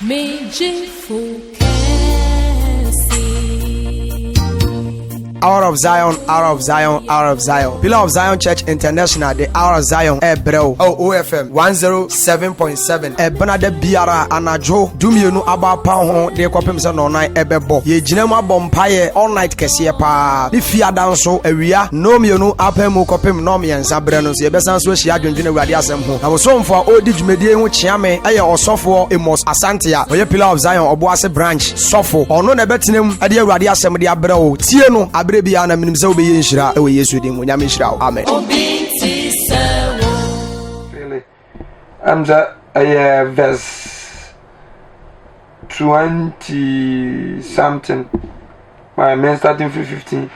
Me gyefo kɛse. Hour of Zion, Hour of Zion, Hour of Zion. Pillar of Zion Church International, the Hour of Zion, ɛbrɛ wo. Oh, OFM 107.7. Ɛbena da biara anadwo 12 aba apa ho de kɔpem sɛ nɔnan ɛbɛbɔ. Yɛgyina mu abɔ mpaeɛ all night kɛseɛ paa. Ne fiada nso awia 2 apɛ mu kɔpem 3 berɛ no nso yɛbɛsan so ahyia adwendwene Awurade asɛm ho. Na bosomfo a ɔredi dwumadie ho kyea me ɛyɛ ɔsɔfoɔ Amos Asante a ɔyɛ Pillar of Zion Ɔboase branch sɔfo. Ɔno na ɛbɛtena mu ɛde Awurade asɛm de abrɛ wo. Tie no aberɛ biara na menim sɛ wobɛyɛ nhyira ɛwɔ Yesu din mu. Nyame nhyira wo. Amen. Obi nti sɛ wo. Really? Sɛ ɛyɛ verse 20 something. My main starting from 15.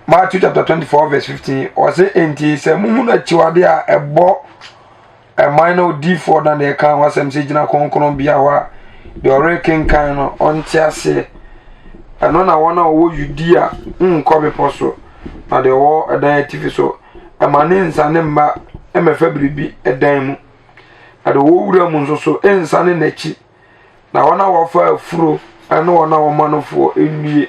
Matthew chapter 24 verse 15. Ɔsɛ enti sɛ muhu no akyiwade a ɛbɔ ɛman na odiifoɔ na deɛ ɛka ho asɛm sɛ gyina kronkron bea hɔ a deɛ ɔrekenkan no ɔnte aseɛ. Ɛno na wɔn a wɔwɔ Yudea nkɔ bepɔ so, na deɛ ɔwɔ ɛdan atifi so ɛma ne nsane mma mmɛfa biribi ɛdan mu. Na deɛ ɔwɔ wura mu nso so nsane n'akyi. Na wɔn a wɔfa afuro ne wɔn a wɔma no foɔ nnue.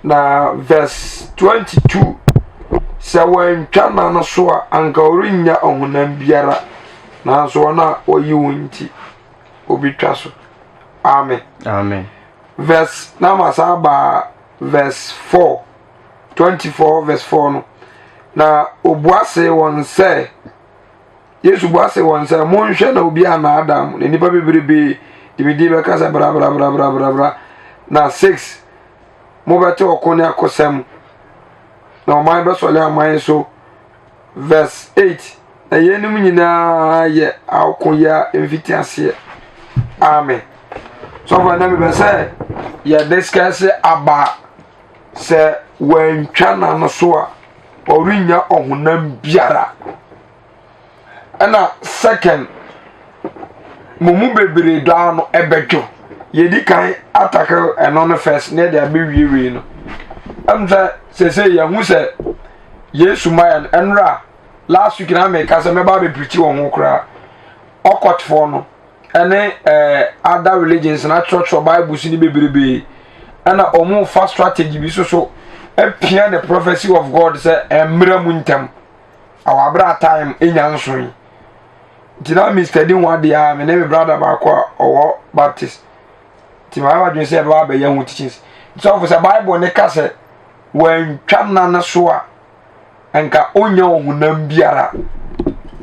Na verse 22, sɛ wɔantwa nna no so a, anka ɔrennya ɔhonam biara, nanso wɔn a wɔyi wɔn nti, obetwa so. Amen. Amen. Verse na ma saa ba verse 4, 24 verse 4 no. Na obua se wɔn sɛ, Yesu bua se wɔn sɛ, monhwɛ na obi annaadaa mo, na nnipa bebrebe de me din bɛka sɛ bra bra bra bra bra bra. Na 6 mobɛte ɔko ne akosɛm, na ɔman bɛsɔre aman so. Verse 8, na yeinom nyinaa yɛ akoyɛ mfitiaseɛ. Amen. Sɔfo, ɛnna mepɛ sɛ yɛ discuss aba sɛ wɔantwa n'ano so a ɔrennya ɔhonam biara. Ɛna second, mo mu bebree dɔ ano ɛbɛdwo. Yɛdi kan atake ɛno no first na yɛde abɛwie wei no. Ɛm sɛ sese yɛhu sɛ Yesu ma yɛn ɛnora last week na meka sɛ mɛba abɛpirikyi wɔn ho koraa. Ɔkɔtfoɔ no ɛne other religions na atwerɛtwerɛ Bible so ne bebrebe, ɛna wɔn fa strategy bi so so apia the prophecy of God sɛ ɛmmerɛ mu ntɛm awɔ abere time enya nso yi. Nti na me study ho adeɛ a me ne me brother baako a ɔwɔ Baptist, nti maa yɛ adwene sɛ ɛbɛba abɛyɛ ho teachings. Nti ɔfo sɛ Bible ne ka sɛ wɔantwa nna no so a nka onya ɔhonam biara,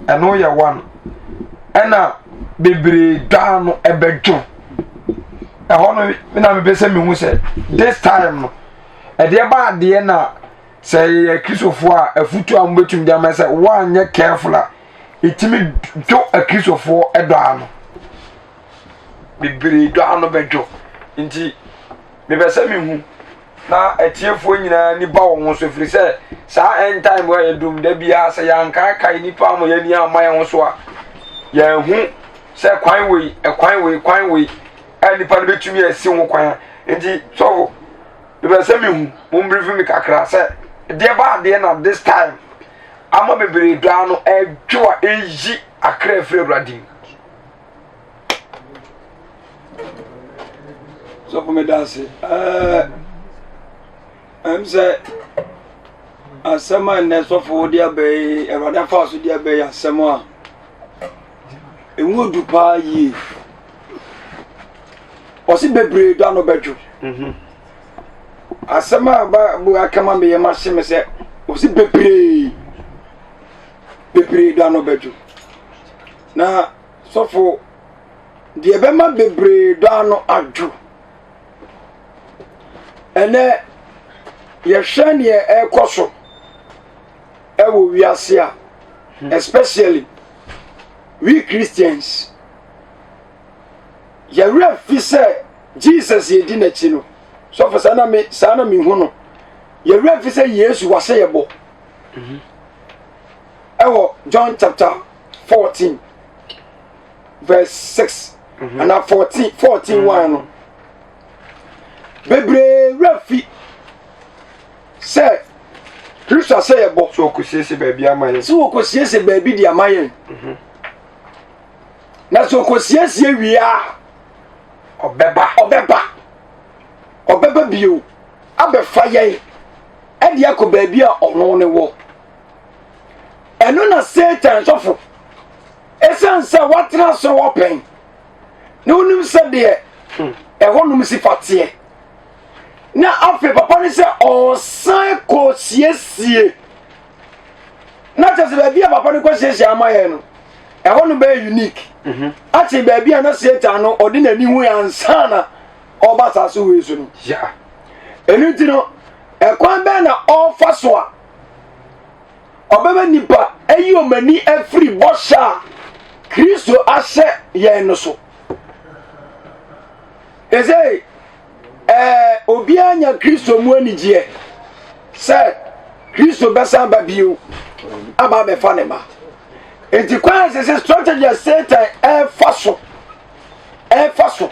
ɛno yɛ one. Ɛna bebree daa no ɛbɛdwo. Ɛhɔ no na mepɛ sɛ mehu sɛ this time no ɛdeɛ ba adeɛ na sɛ yɛyɛ Kristofoɔ a, afutuo a mobɛtumi de ama sɛ woanyɛ careful a ɛtumi dwo Akristofoɔ ɛdɔ ano bebree dɔ ano bɛdwo. Nti mepɛ sɛ mehu na atiefoɔ nyinaa ni ba wɔn ho so, ɛfiri sɛ saa end time a yɛdum da biara sɛ yɛankaakae nnipa ama yɛani amma yɛn ho so a, yɛnhu sɛ kwan wei, ɛkwan wei, kwan wei a nnipa no bɛtumi asi ho kwan. Nti sɔfo, mepɛ sɛ mehu mo mbrifi me kakra sɛ deɛ ba adeɛ na this time ama bebree dɔ ano ɛdwo a ɛyi akra afiri Awurade mu. Sɔfo, meda ase. Ɛm sɛ asɛm a nnɛ sɔfo de aba yi, Awurade afa so de aba yi, asɛm a ɛmu odu paa yie. Ɔse bebree dɔ ano bɛdwo. Asɛm a ba bu aka ma meyɛ ma hye me sɛ ɔse bebree bebree dɔ ano bɛdwo. Na sɔfo, deɛ ɛbɛma bebree dɔ ano adwo, ɛnɛ yɛhwɛ neɛ ɛrekɔ so ɛwɔ wiase a, especially we Christians, yɛwerɛ fi sɛ Jesus yɛdi n'akyi no. Sɔfo, saa na me saa na mehu no, yɛwerɛ fi sɛ Yesu wahyɛ yɛ bɔ ɛwɔ John chapter 14 verse 6 ana 14 14 1 no. Bebree werɛ fi sɛ Kristo ahyɛ yɛ bɔ so ɔkɔsiesie baabi ama yɛn, sɛ wɔkɔsiesie baabi de ama yɛn. Na sɛ ɔkɔsiesie wie a, ɔbɛba. Ɔbɛba. Ɔbɛba bio abɛfa yɛn ɛde akɔ baabi a ɔno ne wɔ. Ɛno na Satan sɔfo, ɛsiane sɛ watena soro hɔ pɛn na wonim sɛdeɛ ɛhɔnom si fa teɛ, na afei papa no sɛ ɔresan kɔ siesie, na kyerɛ sɛ baabi a papa no kɔ siesie ama yɛn no, ɛhɔ no bɛyɛ unique mhm. akyɛ baabi a na Satan no ɔde n'ani hu yɛn ansa na ɔba asase wei so no. Ɛno nti no, ɛkwan bɛn na ɔrefa so a ɔbɛma nnipa ayi wɔn ani afiri bɔhyɛ a Kristo ahyɛ yɛn no so? Ɛsɛ ɛɛ obiara nya Kristo mu anigyeɛ sɛ Kristo bɛsan ba bio aba abɛfa ne ma. Nti kwan a sɛ sɛ strategy a Satan ɛrefa so ɛrefa so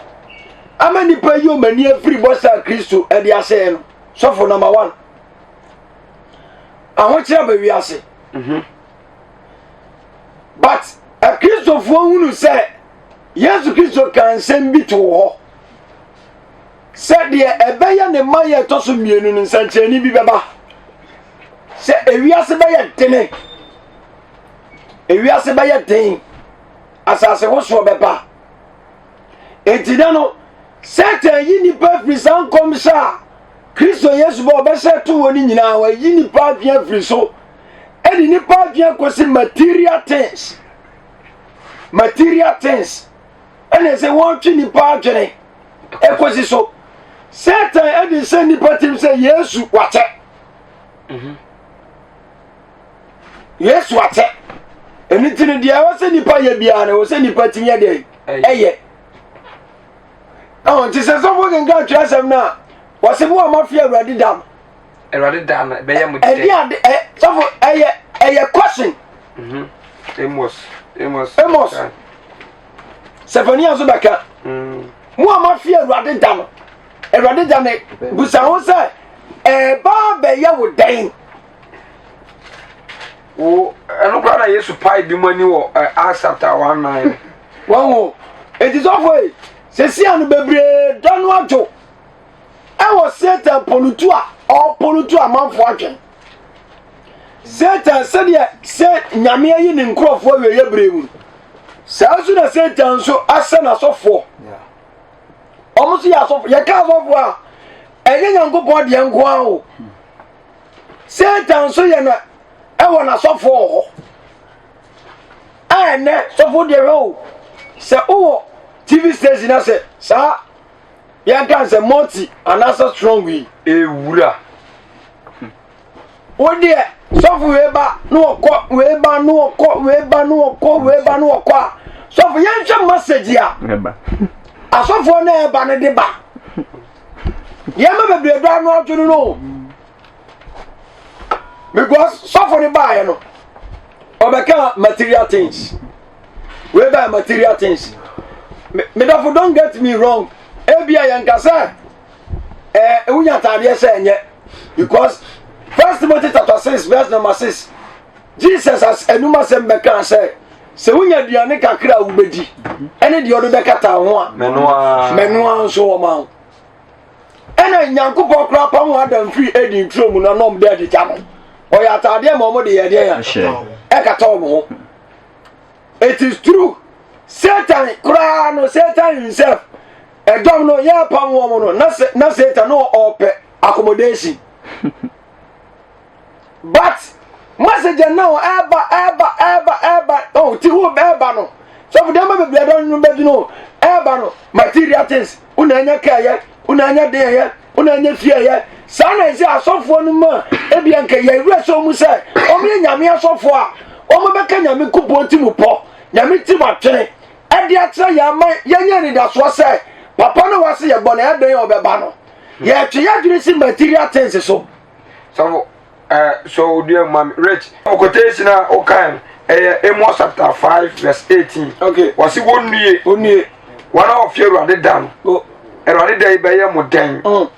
ama nnipa yi wɔn ani afiri bɔhyɛ a Kristo ɛde ahyɛ yɛn no, sɔfo number one, ahokyerɛ aba wiase. But akristofoɔ hunu sɛ Yesu Kristo ka nsɛm bi too hɔ sɛ deɛ ɛbɛyɛ ne mma yɛ ɛtɔ so mmienu no nsɛnkyerɛnne bi bɛba sɛ ewiase bɛyɛ dene, ewiase bɛyɛ den, asase wosoɔ bɛba. Enti da no Satan yi nnipa firi saa nkɔmhyɛ a Kristo Yesu bɔ ɔbɛhyɛ to wɔ no nyinaa, wayi nnipa adwene afiri so, ɛde nnipa adwene akɔsi material things, material things, ɛna ɛsɛ wɔtwe nnipa adwene ɛkɔsi so. Satan ɛde sɛ nnipa tim sɛ Yesu wakyɛ. Mhm. Yesu akyɛ. Ɛno nti no deɛ ɛwɔ sɛ nnipa yɛ biara no ɛwɔ sɛ nnipa tumi yɛ deɛ ɛyɛ. Ɛwɔ nti sɛ sɔfo kenkan twerɛ asɛm no a wɔsɛ mo a moafe Awurade da no. Awurade da no ɛbɛyɛ mo dɛ. Ɛde ade ɛ sɔfo ɛyɛ ɛyɛ question. Mhm. Amos Amos. Amos. Sefania nso bɛka. Mm. Mo a moafe Awurade da no. Awurade da no busa ho sɛ ɛba bɛyɛ wo dɛn. Wo ɛno koraa na Yesu pae bi mu ani wɔ Acts chapter 1:9. Wɔn ho eti sɔfo yi sisi ano bebree dɔ no adwo ɛwɔ Satan pɔlutu a ɔpɔlutu amanfo adwen. Satan sɛdeɛ sɛ nyame ayi ne nkurɔfoɔ awieɛ berɛ mu saa nso na Satan nso asɛ n'asɔfoɔ. Wɔn nso yɛ asɔfoɔ. Yɛka asɔfoɔ a ɛnyɛ Nyankopɔn deɛ nko ara o. Satan nso yɛ na ɛwɔ n'asɔfoɔ wɔ hɔ a ɛnɛ sɔfo deɛ hwɛ o sɛ wowɔ tv station na sɛ saa yɛnka sɛ multi anaasɛ strong yi ewura wo deɛ sɔfo wei ba na wɔkɔ wei ba na wɔkɔ wei ba na wɔkɔ wei ba na wɔkɔ a sɔfo yɛnhwɛ message a asɔfoɔ no ɛba no de ba nneɛma bebree do ano adwo no no because sɔfo no baeɛ no ɔbɛka material things wei bɛyɛ material things medɔfo don't get me wrong ebia yɛn ka sɛ ɛɛ ewunya ataadeɛ sɛ ɛnyɛ because First Timothy chapter 6 verse number 6 Jesus as enum asɛm bɛka sɛ sɛ wonya aduane kakra a wobɛdi ɛne deɛ ɔde bɛkata ho a mɛnoa nso wɔ ma wo ɛna nyankopɔn koraa pam ho adam firi edi nturo mu na nɔm de adigya no ɔyɛ ataadeɛ ma ɔmo de yɛ deɛ ya ɛkata ɔmo ho it is true Satan koraa no Satan himself ɛdɔm no yɛ apam wɔn no na Satan no ɔpɛ accommodation but message na ɛba ɛba ɛba ɛba oh ti ho ɛba no sɔfo deɛ ma bebree dɔn no bɛdi no ɛba no material things wona anya kaa yɛ wona anya den yɛ wona anya fie yɛ saa na ɛsɛ asɔfoɔ no mu a ebia nka yɛ awura sɛ ɔmu sɛ ɔmo yɛ nyame asɔfoɔ a ɔmo bɛka nyame kupɔn ti mu pɔ nyame ti mu atwene ɛde akyerɛ yɛn ama yɛnyɛ anidasoɔ sɛ papa no wase yɛ bɔ na ɛdɛn ɔbɛba no yɛtwe yɛadwene si material things so sɔfo ɛɛ sɔ odua mu mami rich quotation a ɔkan no ɛyɛ Amos chapter 5 verse 18 okay wɔsi wɔn nue wɔn nue wɔn a wɔfi awurade da no awurade da yi bɛyɛ mo dɛn mm.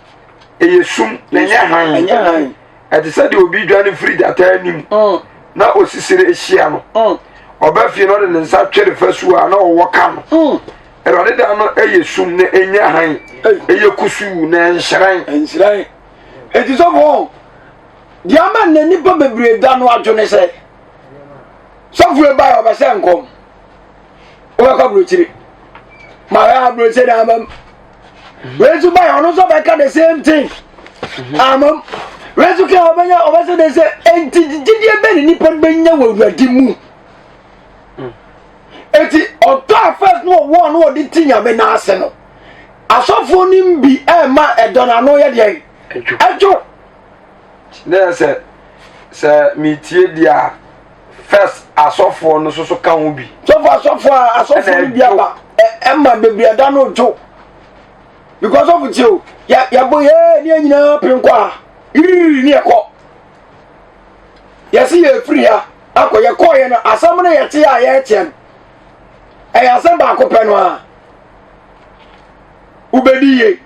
ɛyɛ sum na ɛnyɛ hann ɛnyɛ hann ɛte sɛ deɛ obi dwane firi gyata anim mm. na osisire ahyia no mm. Ɔba fie na ɔde ne nsa twere fasuo a na ɔwɔ ka no. Awurade da no yɛ sum na ɛnyɛ hann, ɛyɛ kusuu na ɛnhyerɛn. Ɛnhyerɛn. Eti sɔfo, deɛ ama nnɛ nnipa bebree da no adwo ne sɛ, sɔfo eba yɛ ɔbɛhyɛ nkɔm, wobɛkɔ aburokyire, ma ɔyɛ aburokyire na amam. Wei nso ba yɛ ɔno nso bɛka the same thing, amam. Wei nso ka ɔbɛnya ɔbɛsɛ the same, enti gyidie bɛ ne nipa bɛnya wɔ Awurade mu. Eti ɔtɔ a first no ɔwɔ no ɔde ti nyame n'ase no, asɔfoɔ no bi ɛma ɛdɔ n'ano yɛ deɛ ɛdwo. Ne yɛ sɛ sɛ metie deɛ a first asɔfoɔ no soso ka ho bi. Sɔfo asɔfoɔ a asɔfoɔ no bi aba ɛma bebree ɛda no dwo because ɔfo tie o yɛ yɛbɔ yɛ ne yɛ nyinaa pere nkɔ a yiriri ne yɛkɔ yɛsi yɛ firi ha akɔ yɛkɔɔ yɛ no asɛm no yɛte a yɛteɛ no ɛyɛ asɛm baako pɛ no a wobɛdi yie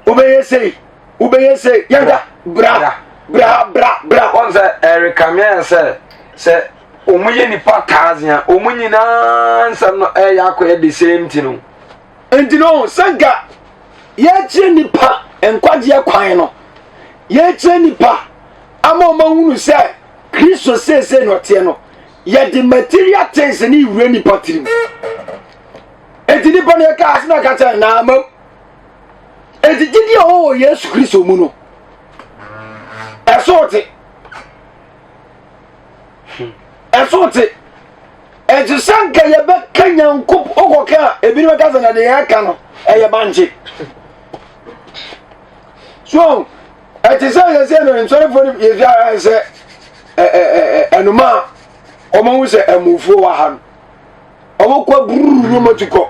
wobɛyɛ sei wobɛyɛ sei yɛnka bra bra bra bra. Wɔn sɛ ɛrekame ayɛ sɛ sɛ wɔn yɛ nipa taazin a wɔn nyinaa nsɛm no ɛyɛ akɔyɛ the same thing no. Nti no sɛ nka yɛkyerɛ nipa nkwagyeɛ kwan no yɛkyerɛ nipa ama wɔn ahunu sɛ Kristo seesei na ɔteɛ no yɛde material things ne wura nipa tirim eti nipa no yɛka ase na aka kyerɛ na ama eti gyidi a ɔwɔ wɔ Yesu Kristo mu no ɛso te ɛso te ɛnti sɛ nka yɛbɛka nyankopɔn wokɔka a ebinom bɛka sɛ na deɛ yɛka no ɛyɛ bankye so ɛte sɛ yɛsɛ no nsɔrefoɔ no yɛfi ayɛ sɛ ɛnoma a wɔn sɛ ɛmufoɔ wɔ ha no wɔn kɔ brrr ne wɔn ti kɔ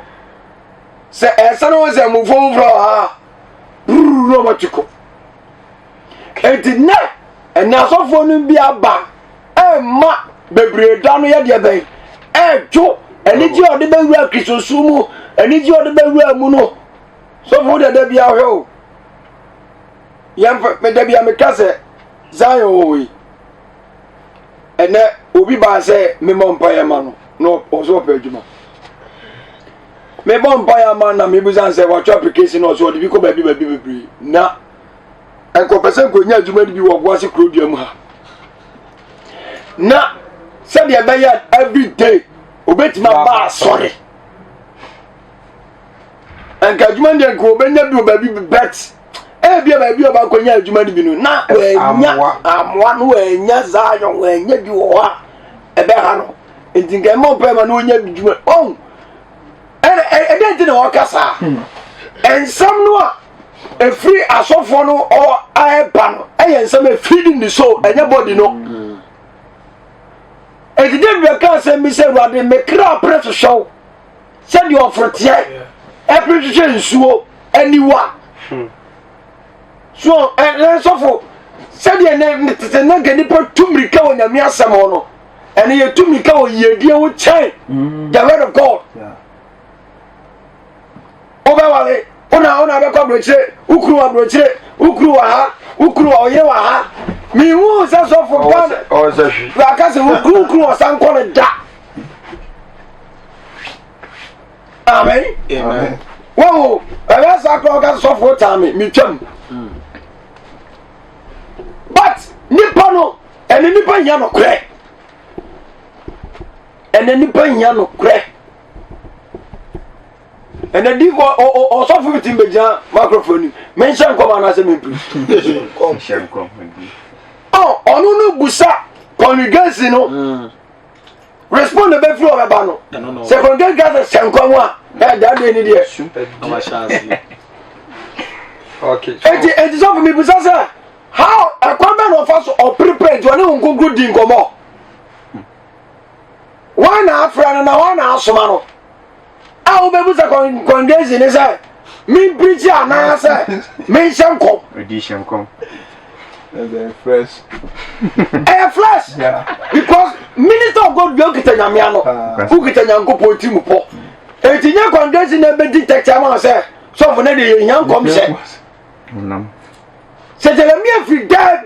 sɛ ɛsɛ no wɔn sɛ ɛmufoɔ foforɔ wɔ ha brrr ne wɔn ti kɔ eti nɛ ɛnɛ asɔfoɔ no bi aba ɛmma bebree da no yɛ deɛ bɛn ɛɛdwo anigye a ɔde bɛwura kristosu mu anigye a ɔde bɛwura mu no sɔfo deɛ da bi ahwɛ o yɛmfa da bi a meka sɛ zion wɔ hɔ yi ɛnɛ obi baa sɛ memmɔ mpaeɛ ma no na ɔsɛ ɔpɛ adwuma mebɔ mpaeɛ ama na mebusa sɛ watwa application na ɔsɛ ɔde bi kɔ baabi baabi bebree na nkɔpɛ sɛ nkɔnya adwuma no bi wɔ ɔboase kurodua mu ha na sɛdeɛ ɛbɛyɛ every day obɛtumi aba asɔre nka adwuma no deɛ nka obɛnya bi wɔ baabi bet ebia baabi a ɔbɛakɔnya adwuma no bi no na wanya amoa no wanya zion wanya bi wɔ hɔ a ɛbɛha no nti nka ɛmmɔ mpae ma na ɔnya adwuma ɔn ɛdɛn nti na wɔka saa hmm. nsɛm no a ɛfiri asɔfoɔ no ɛba no ɛyɛ nsɛm ɛfiri ne so ɛnyɛ bɔdi no hmm. ɛnti david bɛka asɛm bi sɛ awurade mekra pere hwehwɛ wo sɛdeɛ ɔforoteɛ ɛpere hwehwɛ nsuo aniwa hmm. so ɛnɛ sɔfo sɛdeɛ ne tete na nka nipa tu mmirika wɔ nyame asɛm hɔ no ɛne yɛtu mmirika wɔ yiedie ho kyɛn hmm. the word of god wobɛwale wona wona bɛkɔ aburokyire wokuru wɔ aburokyire wokuru wɔ ha wokuru wɔ ɔyere wɔ ha mehu sɛ sɔfo ghana waka sɛ wokuru wokuru wɔ sa nkɔ no da amen wɔn ɛbɛ saa kora ɔka sɔfo taa me metwam hmm. but nipa no ɛne nipa hia nokorɛ ɛne nipa hia nokorɛ ɛnɛ di ɔsɔfo bi ti mbɛgyina microphone ni menhyɛ nkɔm anaasɛ mempiri ɔno no busa congregation no mm. respond na bɛfiri ɔbɛba no sɛ congregation ka sɛ hyɛ nkɔm a ɛda deɛ ni deɛ eti eti sɔfo mi busa sɛ how ɛkwan bɛ na ɔfa so ɔpere nti ɔne wɔn nkonkoro di nkɔmɔ wɔn na afra no na wɔn na asoma no a wobɛbusa congregation ne sɛ memprikyi anaasɛ menhyɛ nkɔm ɔdi hyɛ nkɔm fresh ɛyɛ fresh because minister of God bia wokita nyame ano ah. wokita nyankopɔn ti mu pɔ enti nyɛ congregation na ɛbɛdi tɛkyɛ ma sɛ sɔfo no deɛ yɛhia nkɔm hyɛ sɛ Jeremia firi dɛm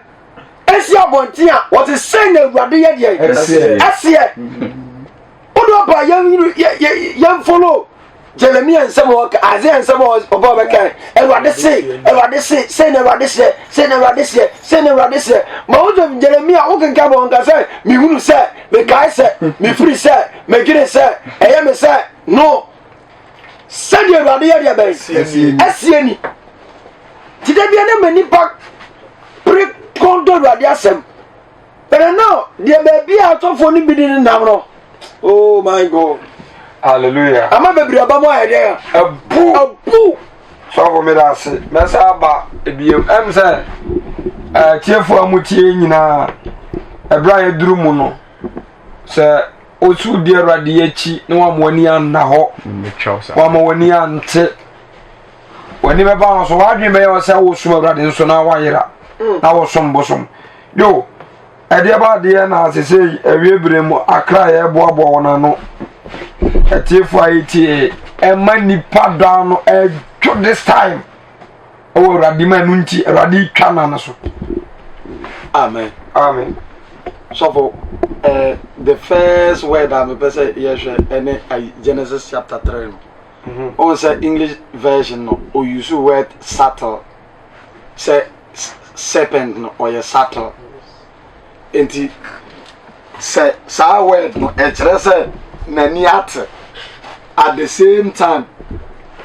esi abɔnten a wɔte sɛ na awurade yɛ deɛ ɛseɛ wode Nka yɛn yɛ yɛn follow Jeremia nsɛm a ɔka Isaiah nsɛm a ɔba ɔbɛka Awurade se Awurade se sei na Awurade seɛ sei na Awurade seɛ sei na Awurade seɛ ma wo sɛ Jeremia wokenka bɔ nka sɛ mehunu sɛ mekae sɛ mefiri sɛ medwene sɛ ɛyɛ me sɛ no sɛdeɛ Awurade yɛ deɛ bɛn ɛseɛ ni nti da bia na ma nipa pere kɔntɔ Awurade asɛm. But now, deɛ baabi a asɔfoɔ no bi de ne nam no, oh my God. Hallelujah. Ama bebree aba mu ayɛ dɛn a? Abu. Abu. Sɔfo mi da ase. Mɛsa aba ebiem. Ɛm sɛ ɛtiefo a mo tie nyinaa, ɛberɛ a yɛduru mu no, sɛ osu di Awurade akyi na wɔn ani anna hɔ, wɔn ani ante. W'ani bɛba ho so, w'adwene bɛyɛ wo sɛ wosom Awurade nso na woayera mm. na wosom bosom. Yo, ɛdeɛ ba adeɛ na sesei awie berɛ mu akra a yɛboaboa wɔn ano atiefo a yɛtie ɛma nipa dɔ ano ɛdwo this time ɛwɔ Awurade mu ɛno nti Awurade twa n'ano so. Amen. Amen. Sɔfo, eh, the first word a mepɛ sɛ yɛhwɛ ɛne Genesis chapter 3 no. Wohu sɛ English version no, o use word subtle sɛ serpent no ɔyɛ subtle. Nti sɛ saa word no ɛkyerɛ sɛ n'ani ate at the same time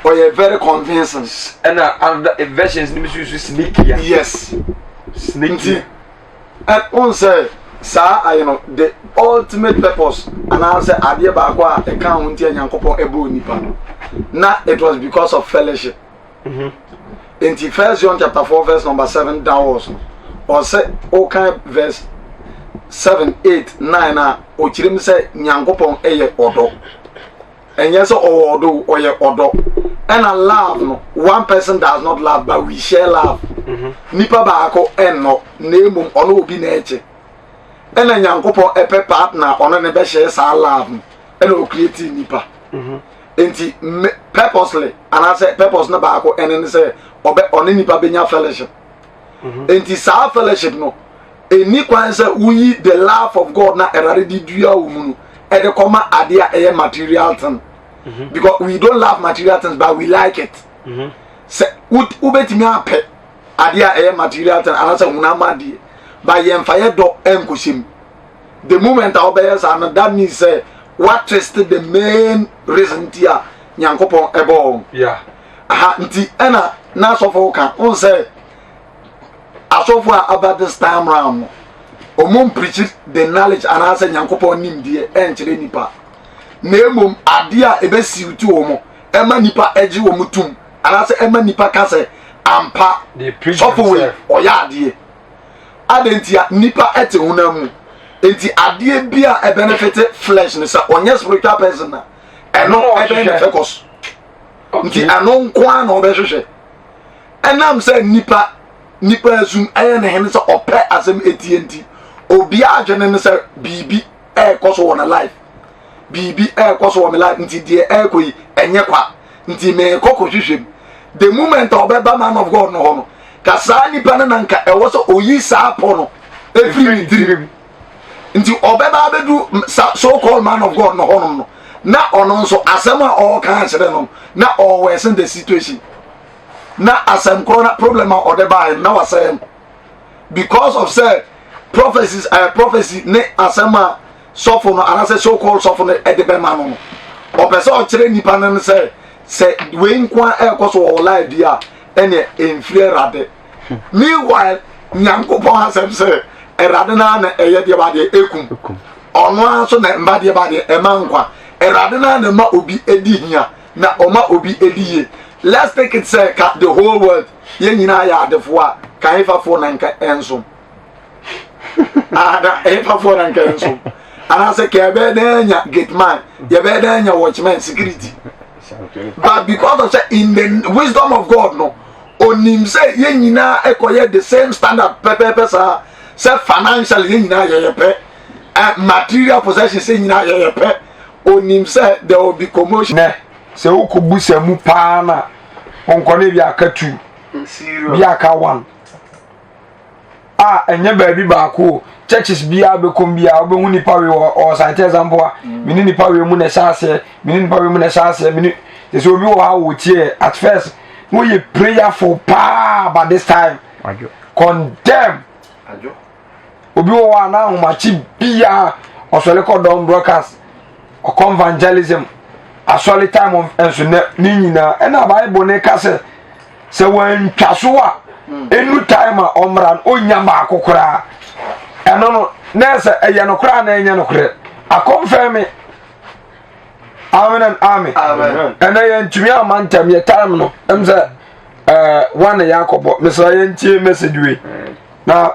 ɔyɛ very convincing. Ɛna other versions no bi nso use sneaky. Yes. Sneaky. Nti Wohu sɛ saa ayi no, the ultimate purpose anaasɛ adeɛ baako a ɛka ho nti a Nyankopɔn ɛbɔɔ nipa no, na it was because of fellowship. Mm-hmm. Nti First John chapter 4 verse number 7 downwards no, ɔsɛ ɔkan verse 7, 8, 9 a ɔkyerɛ mu sɛ Nyankopɔn ɛyɛ ɔdɔ. Ɛnyɛ sɛ ɔwɔ ɔdɔ o, ɔyɛ ɔdɔ. Ɛna love no, one person does not love but we share love. Mm-hmm. Nipa baako ɛnnɔ na mmom ɔno obi na ɛkyɛ. Ɛna Nyankopɔn ɛpɛ partner ɔno ne bɛhyɛ saa love no ɛna ɔcreate nipa. Mm-hmm. Nti purposely anaasɛ purpose no baako ɛne ne sɛ ɔbɛ ɔne nipa bɛnya fellowship. Mm-hmm. Nti saa fellowship no ɛnni kwan sɛ woyi the love of God na Awurade de dua wo mu no ɛde kɔma adeɛ a ɛyɛ material thing mhm. because we don't love material things but we like it mhm. sɛ wobɛtumi apɛ adeɛ a ɛyɛ material thing anaasɛ honam adeɛ but yɛmfa yɛ dɔ ɛnkɔhyɛ mu the moment a wobɛyɛ saa no that means sɛ what twist the main reason ti a nyankopɔn ɛbɔɔ wo aha nti ɛna n'asɔfo ka wo sɛ asɔfo a aba this time round no ɔmo mpreach the knowledge anaasɛ nyankopɔn nimdeɛ ɛnkyerɛ nipa na mmom adeɛ a ɛbɛsiw ti wɔn ɛma nipa ɛgye wɔn tum anaasɛ ɛma nipa ka sɛ ampa sɔfo wei ɔyɛ adeɛ adɛn nti a nipa ɛte honam mu nti adeɛ bi a ɛbɛnefete flesh no sɛ ɔnyɛ spiritual person na ɛno ɛbɛn ne focus nti ɛno nko ara na ɔbɛhwehwɛ Ɛnam sɛ nnipa nnipa asum ɛyɛ ne hene sɛ ɔpɛ asɛm etie nti, obiara adwene ne sɛ biribi ɛrekɔ so wɔ ne life, biribi ɛrekɔ so wɔ me life nti deɛ ɛrekɔ yi ɛnyɛ kwa nti merekɔ kɔhwehwɛ mu. The moment a ɔbɛba man of God no hɔ no, ka saa nipa no na nka ɛwɔ sɛ oyi saa pɔ no efiri ne tirim. Nti ɔbɛba abɛdu so called man of God no hɔnom no, na ɔno nso asɛm a ɔreka akyerɛ no na ɔwɔɛsen the situation. na asɛm korɔ na problem a ɔde baeɛ na wasɛe no because of sɛ prophecies ɛɛ eh, prophecy ne asɛm a sɔfo no anaasɛ so called sɔfo no ɛde bɛma no no ɔpɛ sɛ ɔkyerɛ nipa no sɛ sɛ wei nko a ɛrekɔ so wɔ life bi a ɛnna ɛmfiri ɛwurade meanwhile nyankopɔn asɛm sɛ ɛwurade no ara na ɛyɛ deɛ ba deɛ ɛkum ɔno ara nso na mba deɛ ba deɛ ɛma nkwa ɛwurade no ara na ɛma obi ɛdi hia na ɔma obi edi yie let's take it sɛ ka the whole world yɛn nyinaa yɛ adefoɔ a ka hefafoɔ na nka ɛnsom ada hefafoɔ na nka ɛnsom anaasɛ ka yɛbɛyɛ dɛn anya gate man yɛbɛyɛ dɛn anya watchman security but because of sɛ in the wisdom of God no onim sɛ yɛn nyinaa ɛkɔyɛ the same standard pɛpɛɛpɛ saa sɛ financial yɛn nyinaa yɛyɛ pɛ eh, material possession sɛ nyinaa yɛyɛ pɛ onim sɛ there will be commotion. Nɛ sɛ wokɔ busa mu paa na wonkɔ ne bi aka two bi aka one. A ɛnyɛ baabi baako o. Churches biara bɛkɔm biara wobɛhu nipa wei wɔ ɔsante example a mm. mene nipa wei mu na ɛhyɛ aseɛ mene nipa wei mu na ɛhyɛ aseɛ mene te sɛ obi wɔ ha wɔ tie at first woyɛ prayerful paa but this time condemn obi wɔ hɔ a na ahomakye biara ɔsɔre kɔ dɔm broadcast ɔkɔ evangelism asɔre time nso nɛ ne nyinaa ɛna bible ne ka sɛ sɛ wantwa so a ɛnu time a ɔmmra no ɔnya baako koraa ɛno no na ɛsɛ ɛyɛ no koraa na ɛnyɛ no korɛ akɔmfɛn me amen and amen ɛnɛ yɛntumi ama ntɛm yɛ time no ɛm sɛ ɛɛ one yɛ akɔbɔ mesra yɛntie message wei na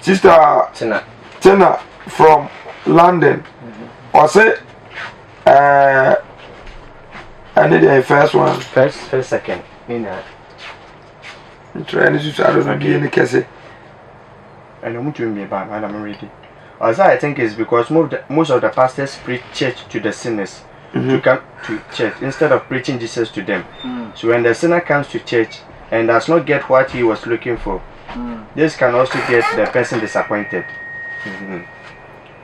sister tina tina from london ɔse ɛɛ ɛne deɛ first one. First first second ne nyinaa. Ntura ne susu ado no deɛ ne kɛse. Ɛna ɔmo tumi bie ba na mo ready. Ɔsɛ I think it's because most of the pastors preach church to the sinners mm -hmm. to come to church instead of preaching Jesus to them. Mm. So when the sinner comes to church and does not get what he was looking for, mm. this can also get the person disappointed. Mm -hmm.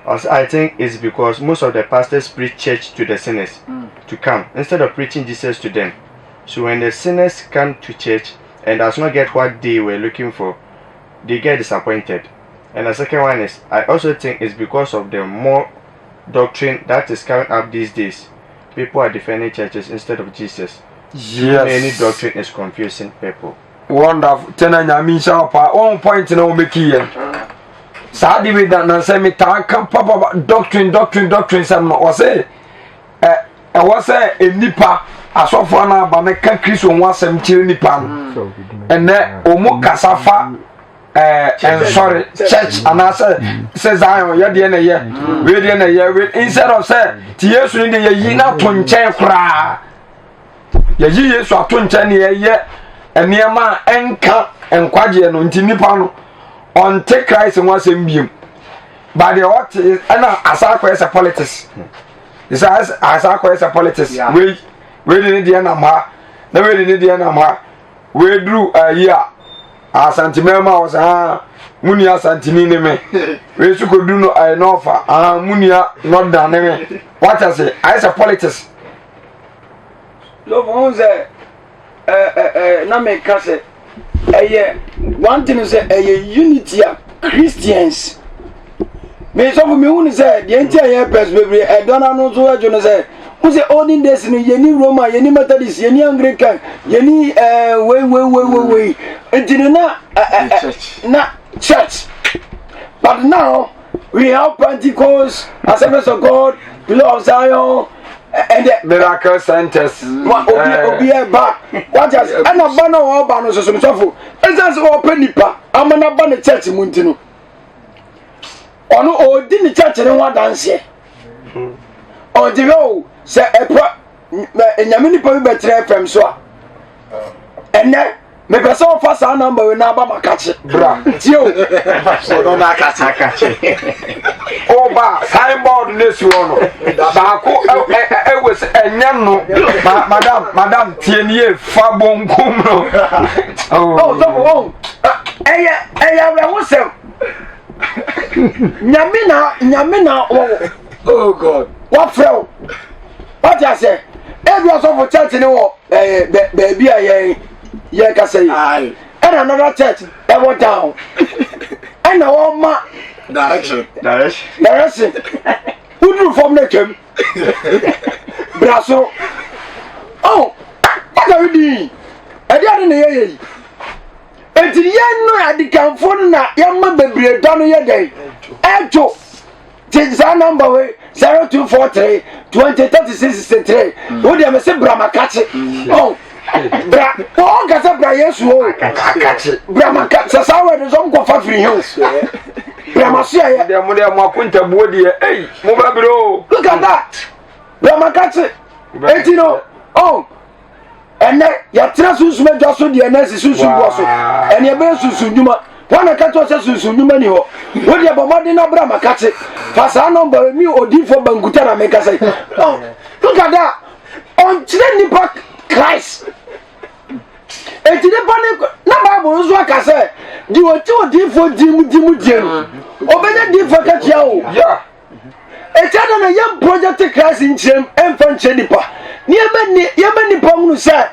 Also, I think it's because most of the pastors preach church to the sinners mm. to come instead of preaching Jesus to them. So when the sinners come to church and does not get what they were looking for, they get disappointed. And the second one is, I also think it's because of the more doctrine that is coming up these days. People are defending churches instead of Jesus. Yes. Many doctrine is confusing people. Wonderful. Tena nyame nhyira wo paa. Wɔn point na wɔn meki yɛ. Saa de bi na nansɛ mi taa ka papa doctrine doctrine doctrine sɛm no ɔsɛ ɛ ɛwɔ sɛ nipa asɔfoɔ no aba no ka Kristo ho asɛm kyerɛ nipa no. Ɛnɛ wɔn kasa fa ɛɛ nsɔre church anaasɛ sɛ Zion yɛ deɛ na ɛyɛ wei deɛ na ɛyɛ wei instead of sɛ ti Yesu ne deɛ yɛyi n'ato nkyɛn koraa. Yɛyi Yesu ato nkyɛn ne yɛyɛ nneɛma a ɛnka nkwagyeɛ no nti nipa no ɔnte Christ ho asɛm biem ba deɛ ɔte ɛna asa akɔyɛ sɛ politics sɛ asa akɔyɛ sɛ politics wei wei de ne deɛ nam ha na wei de ne deɛ nam ha wei duru ayi a asantemɛma a wɔsɛ ha mu nua asanteni ne me wei nso kɔduru no ɛyɛ nɔɔfa ah mu nua nɔda ne me wata se ayɛ sɛ politics. Love ɔn sɛ ɛɛ ɛɛ na meka sɛ ɛyɛ one thing sɛ ɛyɛ unity a Christians mesɔfo mehu no sɛ deɛ nti a yɛ pɛs bebree ɛdɔ no ano nso adwo no sɛ wo sɛ olden days no yɛni Roma yɛni Methodist yɛni Anglican yɛni ɛɛ wei wei wei wei wei nti no na ɛɛ na church but now we have Pentecost Assemblies of God Pillar of Zion ɛdɛ. miracle centers. wa obi eh. obi ɛba wati ase ɛna ba na ɔba no soso sɔfo ɛsan sɛ ɔpɛ nipa ama na ba ne church mu nti no ɔno ɔdi ne church ne ho adanseɛ ɔnti hwɛ o sɛ ɛpɛ nyame nipa bi bɛtena fam so a ɛnɛ mepɛ sɛ ɔfa saa namba wei na aba makakye bra tie o ɔdɔ no akakye ɔba signboard no si hɔ no baako ɛwɔ sɛ ɛnyɛ no madam madam tie nie fa bonkum no oh sɔfo oh ɛyɛ ɛyɛ awerɛhosɛm nyame na nyame na wɔ oh god wafrɛ wo wate asɛ ebi ɔsɔfo church ne wɔ ɛɛ baabi a yɛn yɛn kasa yi ɛna another church ɛwɔ down ɛna wɔma direction direction woduru fam na twam bra soro oh what are we doing ɛde ade na yɛyɛ yi eti yɛn no adikanfoɔ no na yɛma bebree da no yɛ dɛn ɛdwo. Ti saa nɔmba wei 0243 20 36 63 wo deɛ mese bra makakye oh bra wɔn kasa bra yesu o bra maka sɛ saa wɛde nso nkɔfa firi he o bra maso yɛ deɛ mo deɛ mo akontabuo deɛ ei mo bɛbrɛ o look at that bra makakye eti no oh Ɛnnɛ, yɛatena sunsum adwa so deɛ na asi sunsum boɔ so. Ɛne ɛbɛyɛ sunsum nnwuma. Wɔn na ɛka kyerɛ sɛ sunsum nnwuma ni hɔ. Wo deɛ bɔ mmɔden na bra makakye. Fa saa nɔmba mi odiifoɔ bankuta na mekasa yi. Oh, look at that. Ɔnkyerɛ nipa Christ. Eti nipa ne na Bible nso aka sɛ Deɛ ɔte odiifoɔ din mu di mu die no, ɔbɛnya diifoɔ akatua o. Eti adɛn na yɛn project Christ nkyerɛm ɛmfa nkyerɛ nipa ne yɛma nipa hunu sɛ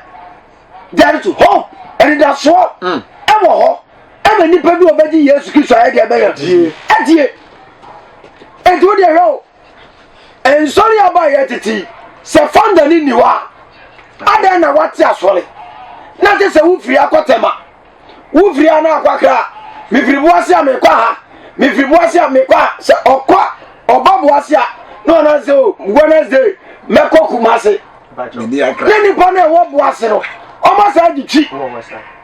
there is hope, anidasoɔ mm. ɛwɔ hɔ ɛma nipa bi ɔbɛgye Yesu Kristo ayɛ deɛ ɛbɛyɛ ɛdie. Eti wo deɛ hwɛ o, nsɔre aba a yɛtete sɛ founder ne nni hɔ a, adɛn na wate asɔre na kyɛ sɛ wofiri akɔtɛma wofiri ha na akɔ akra mefiri boase a mekɔ ha mefiri boase a mekɔ ha sɛ ɔkɔ ɔba boase a na ɔna sɛ o Wednesday mɛkɔ Kumase ne nipa no ɛwɔ boase no ɔma saa de twi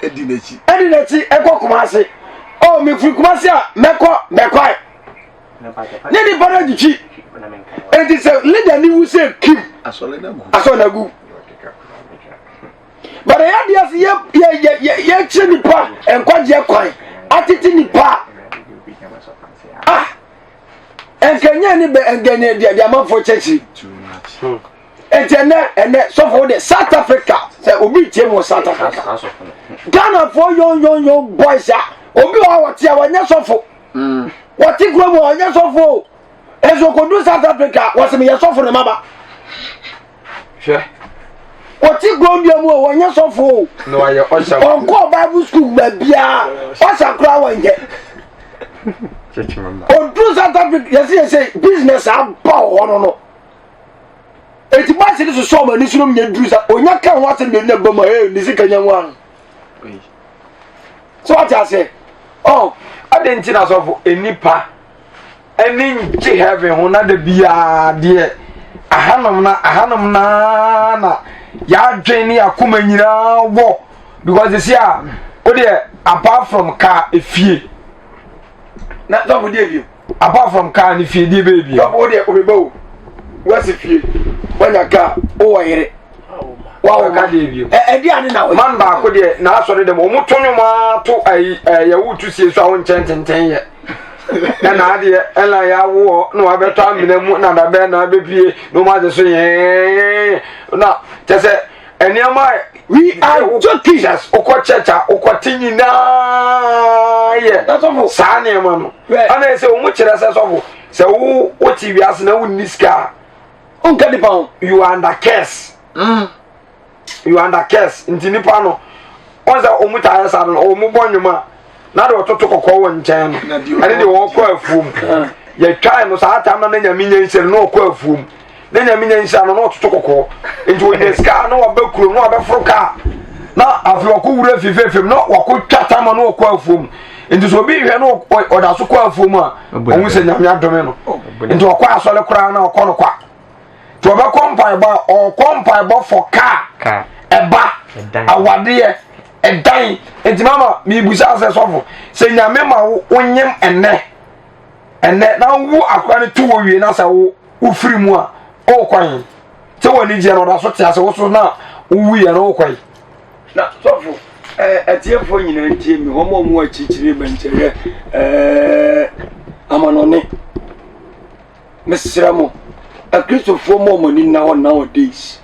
ɛdi n'akyi ɛkɔ Kumase o mefiri Kumase a mɛkɔ mɛkɔe ne nipa no adi twi enti sɛ leader ni wu sɛ kim asɔre no agu but ɛyɛ adeɛ sɛ yɛ yɛ yɛ yɛ yɛkyerɛ nipa nkwagyeɛ kwan atete nipa ah nkanyɛ ne bɛ nkanyɛ deɛ deɛ amanfoɔ kyɛkyiri nti ɛnɛ ɛnɛ sɔfo de South Africa sɛ obi tie mu wɔ South Africa Ghanafoɔ yon yon yon boys a obi wɔ hɔ wɔte a wɔnyɛ sɔfo wɔte kurom a wɔnyɛ sɔfo o nso kodu South Africa wɔsɛ meyɛ sɔfo ne maba. Hwɛ. Wɔte kurom mu a wɔnyɛ sɔfo o. Na wɔayɛ ɔhyɛ. Ɔnkɔɔ Bible school baabiara ɔhyɛ koraa wɔnyɛ. Ɔduru South Africa yɛsɛ yɛsɛ business aba wɔ hɔ no no. Eti baasi no sosɔ ɔmo ani so no nyɛ duru sa onya ka ho asɛm mmienu na ɛbɔ mu a ee ne sika nya mu ano. So wate aseɛ? Ɔ adɛn nti na sɔfo nnipa ani ngye heaven ho na da biara deɛ ahanom na ahanom na na yɛadwen ne yɛakoma nyinaa wɔ because ɛsi a wodeɛ apart from car efie na sɔfo deɛ bio apart from car ne fie deɛ bɛyɛ bio sɔfo wodeɛ obeba o wasi fie wanya car wowɔ yere waka deɛ bio ɛdi ade na man baako deɛ n'asɔre dɛm wɔn to nnwom ato ayi ɛyɛ yɛwo tu sie so a wɔnkyɛn tenten yɛ ɛna adeɛ ɛna yɛawoɔ na wabɛtɔ amena mu na dabɛ na abɛpie na wɔn agye so yɛɛ na kyɛ sɛ nneɛma we are joking yes wokɔ church a wokɔte nyinaa yɛ saa nneɛma no ɛna sɛ wɔn kyerɛ sɛ sɔfo sɛ wo wote wiase na wonni sika a wonka nipa ho you are under curse mm. you are under curse nti nipa no wɔn sɛ wɔn taa yɛ saa no wɔn bɔ nnwom a na de ɔtoto kɔkɔɔ wɔ nkyɛn no ɛne deɛ wɔkɔ afuom yɛtwae no saa tam na na nyame nya nhyira no na ɔkɔ afuom na nyame nya nhyira no na ɔtoto kɔkɔɔ nti wɔnya sika na wɔbɛ kurom na wɔbɛforo kaa na afei wɔkɔ wura fifefem na wɔkɔ twa tam na ɔkɔ afuom nti sɛ obi hwɛ no ɔda so kɔ afuom a ɔhu sɛ nyame adome no nti ɔkɔ asɔre koraa na ɔkɔ no kwa nti ɔbɛkɔ mpaebɔ a ɔkɔ mpaebɔ fɔ kaa ɛba awadeɛ ɛdan nti mama mebisa sɛ sɔfo sɛ nyame ma wo wonyem ɛnɛ ɛnɛ na wowu akora no to wɔ wie na sɛ wo wofiri mu a wokɔ he sɛ w'ani gyeɛ no ɔda so te ase wo so na wowuiɛ no wokɔ he na sɔfo atiefoɔ nyinaa ntie me wɔn a wɔn akyirikyiri bɛnkyɛyɛ ɛɛ amanɔne Mesrɛ mo, Akristofoɔ mo wɔn ani nna hɔ nowadays.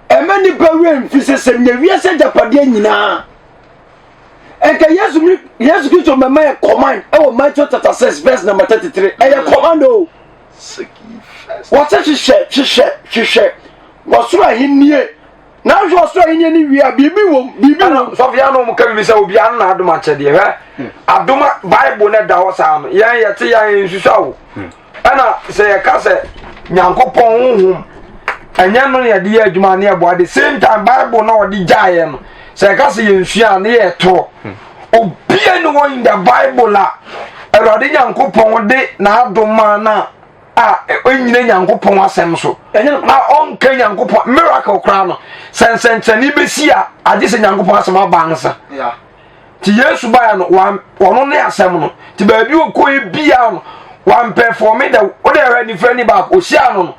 Ɛmɛ nipa werɛ mfi sɛ sɛ nya wiase agyapadeɛ nyinaa. Ɛnka Yesu Yesu Kristo mɛma yɛ command ɛwɔ Matthew chapter 6 verse number 33. Ɛyɛ command o. Wɔsɛ hwehwɛ hwehwɛ hwehwɛ wɔsoro ahennie na ahwɛ ɔsoro ahenni no wie a biribi wom biribi wom. Sɔfo yɛn anum ka biribi sɛ obiara na adom akyɛdeɛ hwɛ hmm. adom bible na ɛda hɔ saa no yɛn yɛte yɛn nsusu awo hmm. ɛna sɛ yɛka sɛ nyankopɔn honhom ɛnyɛ no yɛde yɛ adwuma ne ɛboa the same time bible na ɔde gyaeɛ no sɛ yɛka sɛ yɛnsua a ne yɛ torɔ hmm. obia ne wɔ in the bible a awurade nyankopɔn de n'adom maa no a a ɛnyina nyankopɔn asɛm so a ɔnka nyankopɔn miracle koraa no sɛ nsɛnkyerɛnne bɛsi a agye sɛ nyankopɔn asɛm aba ansa nti yesu baeɛ no ɔno ne asɛm no nti baabi ɔkɔɛ biaa no wampɛfɔme dɛ wode ɛhwɛ nifrɛ ni baako ɔhyia no no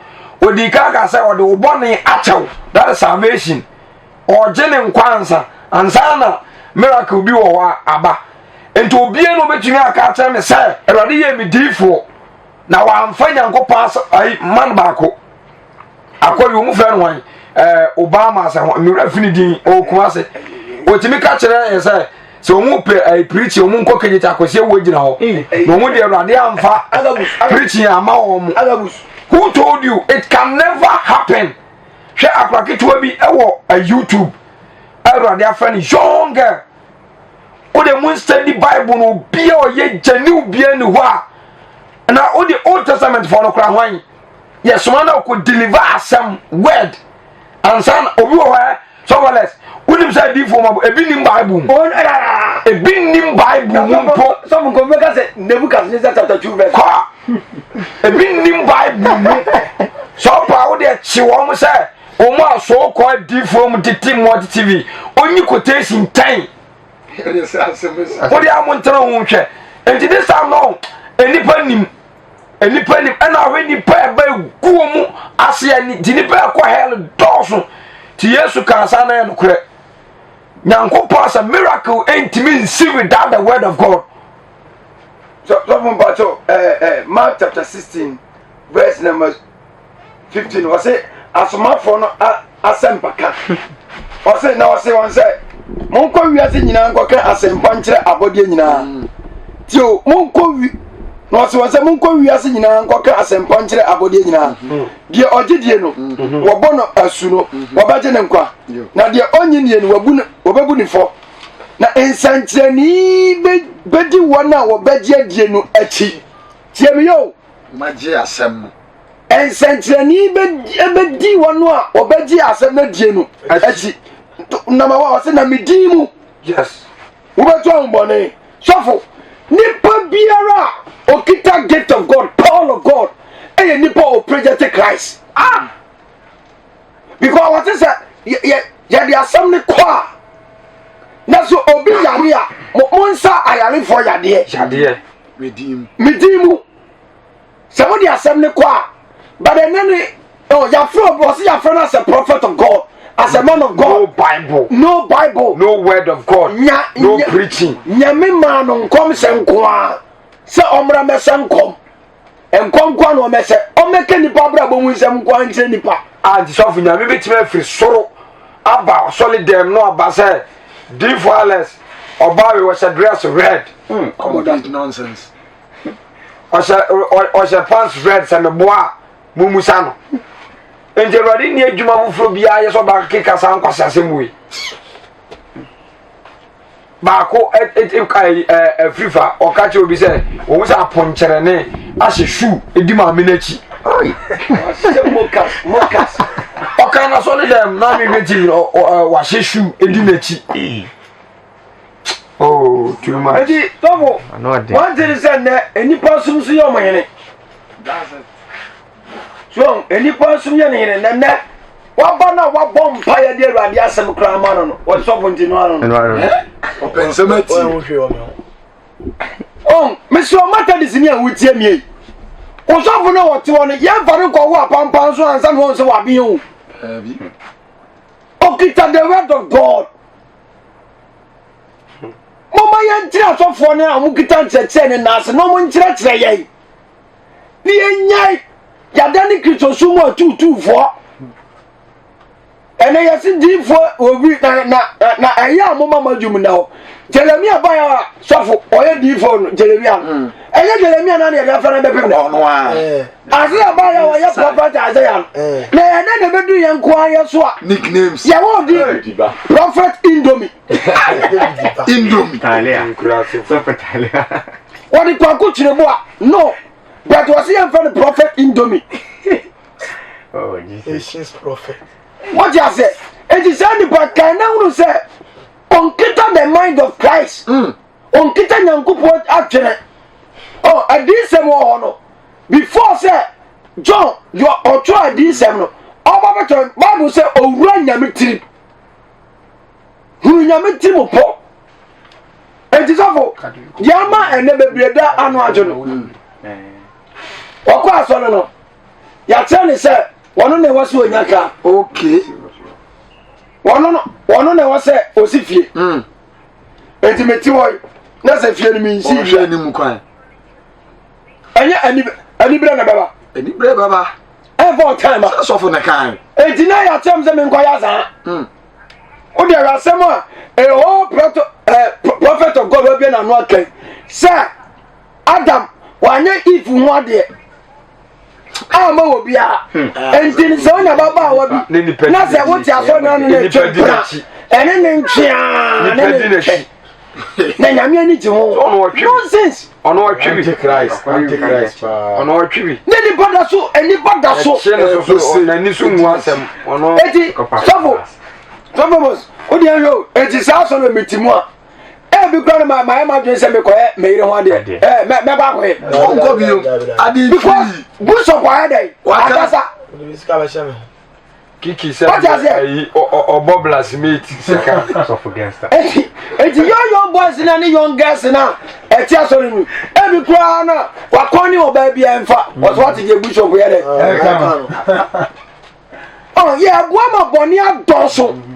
ɔdii ka ka sɛ ɔde wo bɔne akyɛw that is salvation ɔgye ne nkwa ansa ansa na miracle bi wɔ hɔ a aba nti obie no obɛtumi aka akyerɛ me sɛ awurade yɛ me diifoɔ na wamfa nyankopɔn asɛ ayi man baako akɔ yi wɔn fɛ no wɔn ɛɛ obama asɛ ho mmerɛ fi ne din ɔwɔ kumase otumi ka kyerɛ yɛ sɛ. Sɛ wɔn pɛ ɛɛ preaching wɔn nkɔ kejì ta akɔsi ewu gyina hɔ. Na wɔn deɛ Awurade amfa preaching ama wɔn. Who told you it can never happen? Hwɛ akora ketewa bi ɛwɔ ɛ YouTube. Awurade afɛ no young girl. Wode mu study Bible no obi a ɔyɛ gyaniw bia ni hɔ a. Na wode Old Testament fɔ no kora hwan? Yɛsoma na ɔkɔ deliver asɛm word. Ansa na obi wɔ hɔ ɛ sɔfɔlɛs wonim sɛ adiifoɔ ma ebi nim Bible mu. Ebi nim Bible mu mpo. Sɔfo nkɔmɔ bɛka sɛ Nebukadnezar chapter 2 verse. Kɔ ebi nim Bible mu. Sɛ ɔpa wo deɛ kye wɔn sɛ wɔn a so kɔ adiifoɔ mu tete mu ɔte TV onyi quotation tɛn. Wode a mo ntena ho nhwɛ. Nti this time no nnipa nim. Nnipa nim ɛna ahwɛ nnipa ɛba egu wɔn mu aseɛ nti nnipa ɛkɔ hell dɔɔso. Ti Yesu kan saa na yɛ nokorɛ. Nyankopɔn asɛ miracle ɛntumi nsi without the word of God. Sɔfo mpakyɛw ɛɛ ɛɛ Mark chapter 16 verse number 15 ɔse asomafoɔ no asɛmpaka ɔse na ɔse wɔn sɛ monkɔ wiase nyinaa nkɔka asɛmpa nkyerɛ abɔdeɛ nyinaa mm. tio monkɔ wi na ɔse wɔn sɛ monkɔ wiase nyinaa nkɔka asɛmpa nkyerɛ abɔdeɛ nyinaa mm-hmm. deɛ ɔgye die no mm-hmm. wɔbɔ no asu no mm-hmm. wɔbɛgye ne nkwa na deɛ ɔnye nie no wɔbɛbu ne fɔ na nsɛnkyerɛnne bɛdi wɔn a wɔbɛgye adie no akyi tie me yɛ o Magye asɛm no. Nsɛnkyerɛnne yi bɛdi wɔn a wɔbɛgye asɛm no adie no akyi. Nama wa ɔsɛ na me din mu. Yes. Wobɛtu ahobɔne. Sɔfo, nipa biara a okita gift of God, power of God, ɛyɛ nipa a ɔproject Christ. Ah! Because wɔte sɛ yɛde asɛm no kɔ a, na so obi yare a, mo nsa ayarefoɔ yadeɛ. Yadeɛ. Me din mu. Me din mu. Sɛ wode asɛm no kɔ a, but ɛnɛ ne oh, yɛafrɛ obi ɔsɛ yɛafrɛ no as a prophet of God, as a man of God. No Bible. No Bible. No word of God. Nya, no nya, preaching. Nyame maa no nkɔm sɛ nko a sɛ ɔmmra mɛsɛ nkɔm. Nkɔm nko a na ɔmɛsɛ. Ɔmmɛka nipa abrabɔ mu nsɛm nko a nkyerɛ nipa. A nti sɔfo Nyame bɛtumi afiri soro aba ɔsɔle dɛm no aba sɛ Difo Alex ɔbaa wei wɔhyɛ dress red. Mm, complete nonsense. Ɔhyɛ ɔhyɛ pants red sɛ meboa a mumusa no. Nti Awurade nni adwuma foforɔ biara yɛ sɛ ɔbaa keka saa nkwasi asɛm wei. Baako afirifa ɔka kyerɛ obi sɛ wɔn sɛ apɔnkyerɛne ahyɛ shoe edi maame n'akyi. Ɔka na sɔre dɛm na mi hwɛ tv wahyɛ shoe edi n'akyi. Oh, too much. Eti tɔfo wɔn ti sɛ nnɛ nnipa som so yɛ ɔmo hene. So nnipa som yɛ ne hene na nnɛ waba na wabɔ mpa yɛ de awurade asɛm koraa ma no no wɔsɔfo nti no ano no. Ɔpɛ nsɛm ati. Ɔn mesrɛ Methodist ni a wotie mie yi. Osɔfo no wɔte hɔ no yɛmfa no nkɔwo apampan so ansa na wɔn sɛ waben o. Okita the word of God. Momma yɛnkyerɛ asɔfoɔ no a wɔkita nkyerɛkyerɛ ne nan ase na wɔnkyerɛkyerɛ yɛn. Ne yɛnyae yɛada ne Kristosom mu atuutuufoɔ. Ɛnɛ yɛse diifoɔ obi na na na ɛyɛ a moma mo adwuma na hɔ. Jeremia baeɛ a sɔfo ɔyɛ diifoɔ no Jeremia no. Mm. Ɛnyɛ Jeremia na ne yɛde afɛ no bɛpem dɛ. Ɔno a. Isaiah baeɛ a ɔyɛ prophet Isaiah no. Eh. Na ɛnɛ na ɛbɛdu yɛn nko ara yɛ so a. Nicknames. Yɛwɔ di prophet Indomie. Indomie. Talia. Prophet Talia. Wɔde kwaku kyerɛ mu a no but wɔsi yɛn fɛ no prophet Indomie. Oh, Jesus. Nations prophet. Wɔte ase eti sɛ nipa kan na hunu sɛ ɔnkita the mind of Christ. Mm. Ɔnkita Nyankopɔn adwene. Oh, adiisɛm wɔ hɔ no before sɛ John yɛ ɔtwerɛ adiisɛm no ɔba bɛtɔ Bible sɛ owura Nyame tirim. Hunu Nyame tirim pɔ. Enti sɔfo deɛ ama ɛnɛ bebree da ano adwo no. Ɔkɔ asɔre no yɛakyerɛ ne sɛ wɔno na ɛwɔ sɛ ɔnya ka. Okay. Wɔno no wɔno na ɛwɔ sɛ ɔsi fie. Mm. Enti mete hɔ yi na sɛ fie no mensi wie. Ɔhwɛ anim kwan. Ɛnyɛ aniberɛ na bɛba. Aniberɛ bɛba. Ɛmfa ɔtan ma. Sɛ sɔfo na kan. Enti na yɛakyerɛ m sɛ menkɔyɛ azaa. Mm. Wode awurasɛm a a whole prophet. prophet of God wabie n'ano aka sɛ Adam wanyɛ Eve ho adeɛ ama wɔ biara hmm. nti sɛ wonya babaawa bi na sɛ wote asɔre no ano no atwa mpena ɛne ne ntweaa ne ne ntwɛ na nyame ani gye ho nonsense ɔno ɔtwe bi antichrist antichrist paa ɔno ɔtwe bi ne nipa da so nipa da so ɛkyɛ ne so so n'ani so ngu asɛm ɔno eti sɔfo sɔfo bos o deɛ hwɛ o eti saa sɔrɔ mi ti mu a ebi kura no ma ma yɛ ma dwen sɛ mekɔyɛ me yere ho adeɛ ɛɛ mɛ mɛba akɔyɛ ɔnkɔ bio ade because bishop ayɛ dɛ akasa. Kiki sɛ ayi ɔbɔ blackmate sika. Sɔfo gangster. Eti eti young young boys na ne young girls na ɛte asɔre mu ebi koraa na wakɔn ne ɔbaa bi ɛnfa ɔsɔ wate deɛ bishop yɛ dɛ. Ɔ yɛ ɛboa ma bɔnne adɔɔso.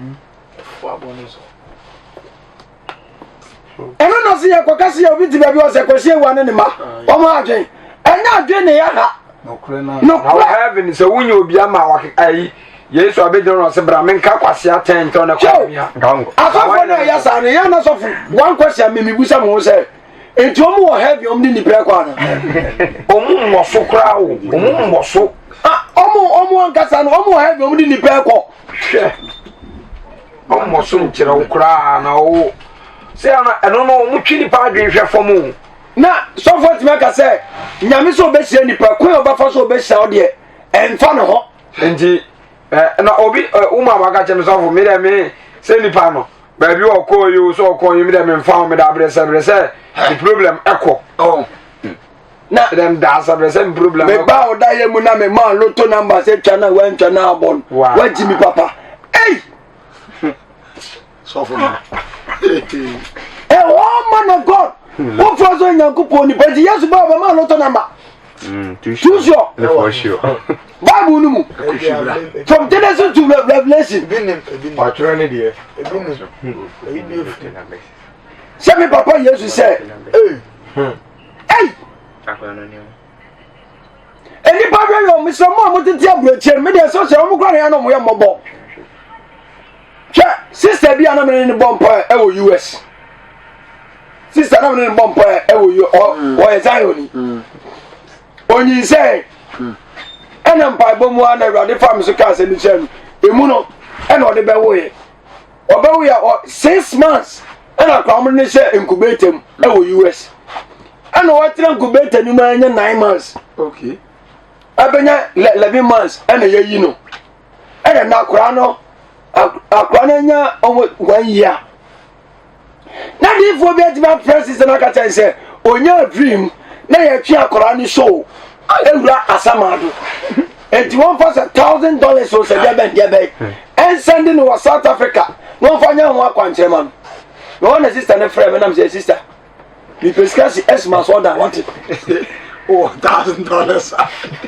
Ɛno na se yɛ kɔka se yɛ obi te baabi ɔsɛ kɔsi ewa ne ne ma wɔn adwen ɛnyɛ adwen ne yɛ ha. Nokorɛ na wɔ heaven sɛ wonya obi ama ayi yesu abɛgyina no ɔsɛ bra menka kwase atɛn nkyɛw na kwamia asɔfoɔ no ɛyɛ saa no yɛ na sɔfo one question memibusa mo ho sɛ nti ɔmo wɔ heaven ɔmo de nipa ɛkɔ ana ɔmo mmɔ so koraa o ɔmo mmɔ so ɔmo ɔmo ankasa no ɔmo wɔ heaven ɔmo de nipa ɛkɔ hwɛ ɔmmɔ so nkyerɛ wo koraa na ɔwo sɛ ɛno no ɔmo twe nipa adwene hwɛ fam o Na sɔfo atumi aka sɛ nyame sɛ ɔbɛhyira nipa kwan a ɔbɛfa so ɔbɛhyira wo deɛ ɛmfa ne ho. Nti eh, na obi eh, woma waka kyerɛ me sɔfo me dɛ me sɛ nipa no baabi ɔkɔɔ yi o sɛ ɔkɔɔ yi me dɛ memfa ho meda abrɛ sɛ brɛ sɛ the problem ɛkɔ. Oh. Na dɛm daa sɛ brɛ sɛ me problem ɛkɔ. Meba ɔda yɛ mu na me maa loto number sɛ twa na wantwa na abɔ no. Wagyi mi papa. Ei! sɔfo no a whole man of God wofura so nyankopɔn nipa nti yesu ba ɔbɛma lotto number mm, too sure bible no mu from genesis to revelation ɔtwerɛ ne deɛ sɛ me papa yesu sɛ ei nnipa hwɛ yɛ ɔmo sɛ ɔmo a ɔmo tete aburokyire no medeɛ sɛ sɛ ɔmo kora ne yɛ na ɔmo yɛ mmɔbɔ hwɛ sista bi a na mene ne bɔ mpa ɛwɔ us sista na mene ne bɔ mpa ɛwɔ us mm. ɔyɛ zion mm. onyinsɛn mm. ɛna mpaebɔ mu a na awurade fa me so kaa sɛ mekyerɛ no emu no ɛna ɔde bɛwoeɛ ɔbɛwoeɛ ɔ 6 months ɛna akora ɔmo ne hyɛ incubator mu ɛwɔ us ɛna wɔatena incubator no mu anya 9 months okay ɛbɛnya 11 months ɛna yɛyi no ɛna na akora no akora no anya almost one year na diifoɔ bi atumi afrɛ sisi no aka kyɛn sɛ onya dream na yɛtwe akora no so ewura asamado nti wɔn fa sɛ $1,000 o sɛ deɛ bɛn deɛ bɛn ɛnsɛnde no wɔ South Africa na wɔn fa nya ho akwankyerɛ ma no na wɔn na sista no frɛ mi nam sɛ sista mepɛ sika si ɛsima so ɔda wate oh $1,000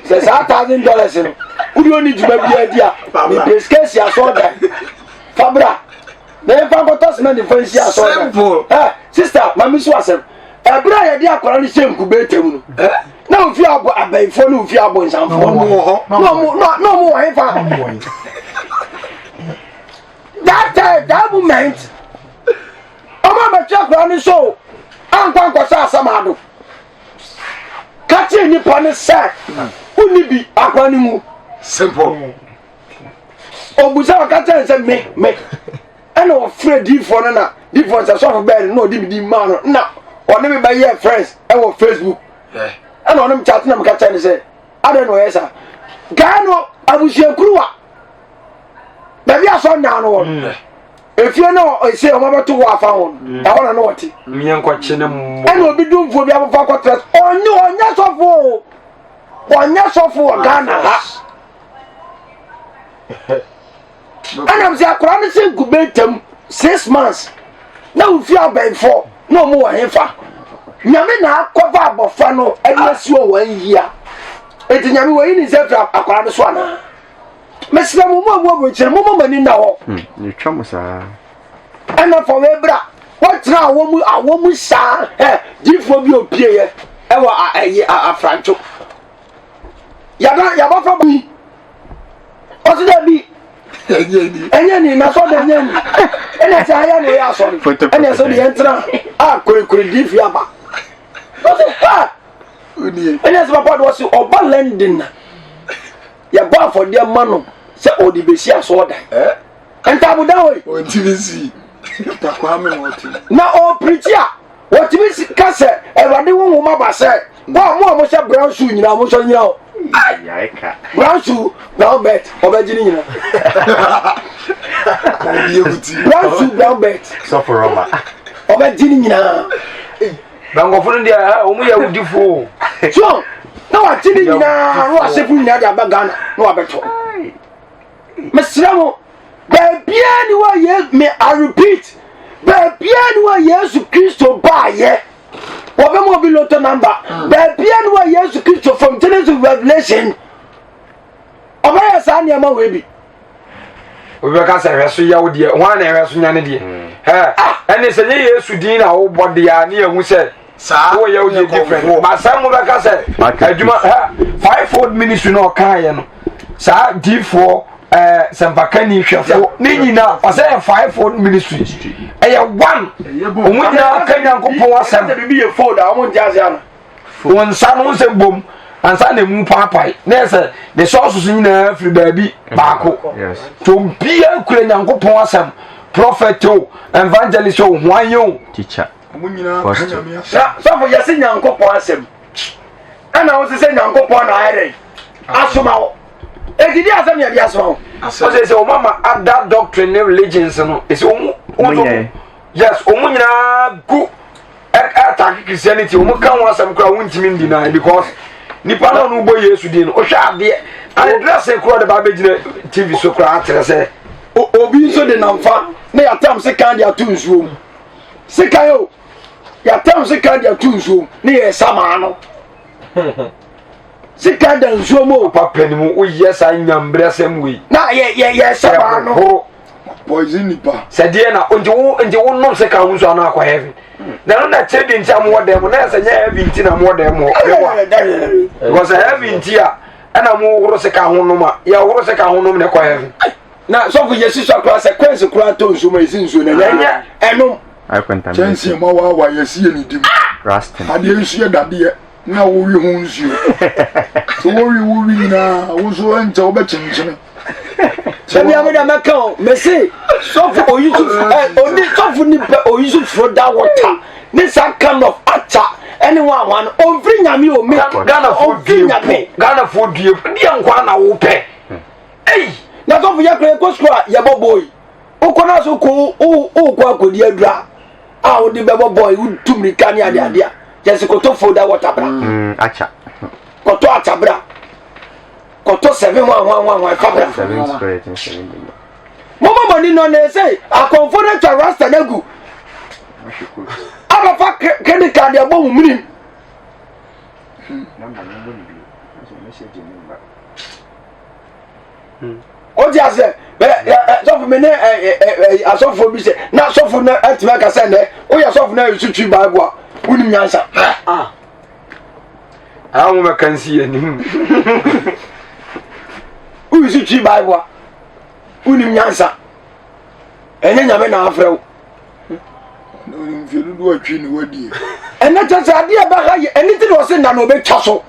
sɛ saa $1,000 no wode ɔni dwuma biara di a mepɛ sika si asɔ ɔda fabra na yɛmfa nkɔtɔ cement mfa nsi asɔ ɔda Simple. eh sister ma me so asɛm ɛberɛ a yɛde akwadaa no hyɛ incubator mu no na ofi abɔ abɛnfoɔ ne ofi abɔ nsanfoɔ ɔmo wɔ hɔ na ɔmo na ɔmo wɔ hefa that time that moment ɔmo abɛtwe akwadaa no so ankɔ ankɔsɛ asɛm ado ka kyerɛ nipa no sɛ wonni bi akwadaa no mu simple obusa ɔka kyerɛ sɛ me me ɛna ɔfrɛ diifoɔ no na diifoɔ sɛ sɔfo bɛɛ no na ɔde me di maa no na ɔne me bɛyɛ friends ɛwɔ facebook ɛna ɔne me chat na meka kyerɛ no sɛ adɛn na ɔyɛ saa gaa no abusuakuruwa baabi asɔ nyaa no wɔ no mm. efie na ɔsɛ ɔmo abɛto wɔ afa ho no mm. ɛhɔ na no wɔte ɛna obi dumfoɔ bi abɔfo akɔtena ɔnyɛ ɔnyɛ sɔfo o ɔnyɛ sɔfo wɔ Ghana ha ɛnam sɛ akwadaa no sɛ incubator mu 6 months na ofi abɛnfo na ɔmo wɔ hefa nyame na akɔfa abɔfra no ɛde asi wɔ wɔn yia eti nyame wɔyi ne nsa fira akwadaa no so anaa mesrɛ mo mo a mo aburokyerɛ mo mo mani nna hɔ. yɛtwa mo saa. Ɛna fa wei bra wɔtena awɔ mu awɔ mu saa ɛ diifoɔ bi opie yɛ ɛwɔ ɛyi afrantwo yaba yaba fa bi ɔsi dɛ bi ɛnyɛ ni na sɔ de ɛnyɛ ni ɛna sɛ ayɛ na ɔyɛ asɔre ɛna sɛ de yɛn tena A korekore diifi aba. Ɔsɛ ha! Ɛnyɛ sɛ papa de ɔse ɔba London na yɛbɔ afɔdeɛ ma no sɛ ɔde bɛsi asɔɔdan. Ntaabodan wei. Ɔntumi nsi. Na ɔpirikyi a wɔtumi ka sɛ Awurade honhom aba sɛ mo a mo a mohyɛ brown shoe nyinaa mo nsɔre nyina hɔ. Brown shoe brown belt ɔbɛgye ne nyinaa. Brown shoe brown belt. Sɔfo rɔba. Ɔbɛgye ne nyinaa. Bankɔfo no deɛ wɔn yɛ awudifo. So na wagye ne nyinaa na wasefo nyinaa de aba Ghana na wabɛtɔ. Mesrɛ mo baabiara ni wɔ yɛ me I repeat baabiara ni wɔ Yesu Kristo baayɛ wɔbɛma obi lotto number baabiara ni wɔ Yesu Kristo from Genesis Revelation ɔbɛyɛ saa nneɛma wei bi. Obi bɛka sɛ hwɛ so yɛ wo deɛ hwan na ɛhwɛ so nya ne deɛ hmm. ah! ɛne sɛ nyɛ Yesu din na wobɔ deɛ a ne yɛhu sɛ saa woyɛ wo deɛ different ba sɛ mobɛka sɛ adwuma five fold ministry na ɔkaeɛ no saa diifoɔ ɛɛ sɛmpakani hwɛfoɔ ne nyinaa ɔsɛ yɛ five fold ministry ɛyɛ one wɔn nyinaa ka Nyankopɔn asɛm wɔn nsa no nsɛ bom ansa na emu paapae na yɛ sɛ ne sɔɔso so nyinaa firi baabi baako nti obiara kura Nyankopɔn asɛm prophet o evangelist o hwan o. Teacher. Na sɔfo yɛse Nyankopɔn asɛm ɛna wo sɛ Nyankopɔn na ayɛ dɛn asoma wo ɛti di asɛm yɛde asoma wo. Ɔsɛ sɛ wɔn ama other doctrine ne religions no ɛsɛ wɔn wɔn yes wɔn nyinaa gu ɛtake Christianity wɔn ka ho asɛm koraa wɔn ntumi ndi nan because nipa náà ɔno bɔ Yesu din no ɔhwɛ adeɛ ane dressing koraa de ba abɛgyina TV so koraa akyerɛ sɛ. Obi nso de namfa na yɛatam sekan de ato nsuo mu. Sekan o yɛatam sekan de ato nsuo mu ne yɛ samaa no sekan da nsuo mu o. Papa ni mu woyɛ saa nyambrɛ sɛm wei. Na yɛ yɛ yɛ samaa no. Poison nipa. Sɛ deɛ na nti wo nti wo nom sekan ho nsuo ano akɔ heaven. Na no na kyerɛ deɛ nti a mowɔ dɛm na ɛsɛ nyɛ heaven nti na mowɔ dɛm hɔ. Because heaven nti a ɛna mo horo sekan ho nom a yɛ horo sekan ho nom na ɛkɔ heaven. na sɔfo yɛ si so akora sɛ kwansi kora tɔ nsuo ma yɛsi nsuo na ɛnyɛ ɛnom. Kyɛnse ma waawa yɛsi yɛ ne dim. Adeɛ nso yɛ dadeɛ na wowi ho nsuo. Sɛ wowi wowi nyinaa wo nso ɛnkyɛ wobɛkyenkyene. Sɛbi ame da mɛka o mese sɔfo oyisu ɛ oni sɔfo nipa oyisu furo da wɔta ne saa kind of acha ɛne wɔn ahoa no ɔnfiri nyame o me ɔnfiri nyame. Ghana fo due deɛ nkwa na wopɛ. Ei! Na sɔfo yɛ kora yɛkɔ sukuu a yɛbɔ bɔɔl yi. Wokɔ no so kɔ wokɔ akɔdi adura a wode bɛbɔ bɔɔl yi wotu mmirika ne adeade a yɛsɛ kɔtɔ foda wɔta bra. Mm, acha. Kɔtɔ acha bra. Kɔtɔ sɛve ho ahoa ho ahoa ɛfa bra. Seven spirit and seven demon. Mama mani no na ɛsɛ akɔmfo no atwa rasta no agu. Abɛfa credit card ɛbɔ wo minim. O ti ase ɛ ɛ sɔfo mi ne ɛ ɛ asɔfo bi sɛ na sɔfo na ɛtumi aka sɛ nɛ o yɛ sɔfo na esu twi baabu a wunim nyansa. Awo bɛ kan si yɛ nim. Wo su twi baabu a wunim nyansa ɛnyɛ nyame na afrɛ wo. Mfe dodoɔ atwi ne wadie. Ɛnɛ kyɛ sɛ adeɛ ɛbɛha yɛ ɛne ti na ɔse nna na ɔbɛtwa so.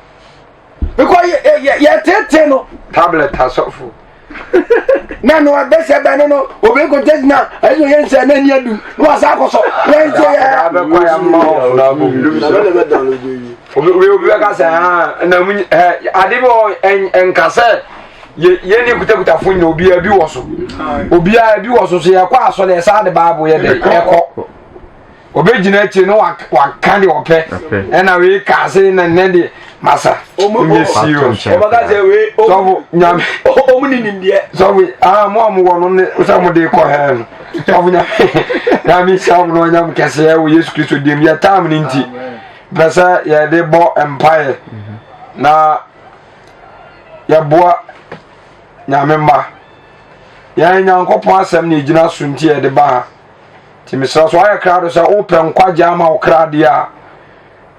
Because yɛtetee no. Tablet asɔfo. Na no ɛbɛsɛ bɛn no no obi ko tɛsi na ɛsɛ oyɛ nsɛ na ani adu na wasa akɔsɔ yɛn nso yɛ. Abɛkɔ yɛ mma ɔfuna abo. Obi obi bɛka sɛ haa na mu ɛ ade bi wɔ nka sɛ yɛ yɛ ne kutakuta fo nyina obiara bi wɔ so obiara bi wɔ so so yɛkɔ asɔre ɛsa de baabu yɛ dɛ ɛkɔ. Obɛgyina akyire na waka deɛ ɔpɛ ɛna wei kaa se na nnɛ deɛ masa nyɛ serious sɔfo nyame ɔmu ne nimdeɛ sɔfo ah mo a mowɔ no ne sɛ mo de kɔ hɛn no sɔfo nyame nyame hyira mo na ɔnyam kɛseɛ wɔ Yesu Kristo dim yɛ time no nti pɛ sɛ yɛde bɔ mpaeɛ na yɛboa nyame mma yɛn Nyankopɔn asɛm na ɛgyina so nti yɛde ba ha Nti mesrɛ so ayɛ krado sɛ wopɛ nkwagye ama wo kra deɛ a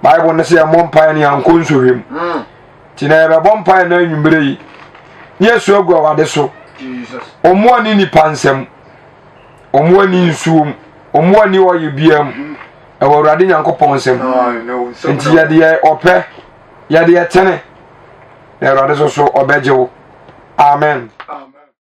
Bible no sɛ yɛmmɔ mpaeɛ no yɛankɔ nsɔhwɛ mu. Mm. Nti na yɛbɛbɔ mpaeɛ no anwummerɛ yi ne yɛsu agu Awurade so. Ɔmo ani nipa nsam, ɔmo ani nsuo mu, ɔmo ani ɔyɛ biara mu. Mm. Ɛwɔ Awurade Nyankopɔn nsam. Nti yɛde yɛ ɔpɛ, yɛde yɛ tene, na Awurade so so ɔbɛgye wo. Amen.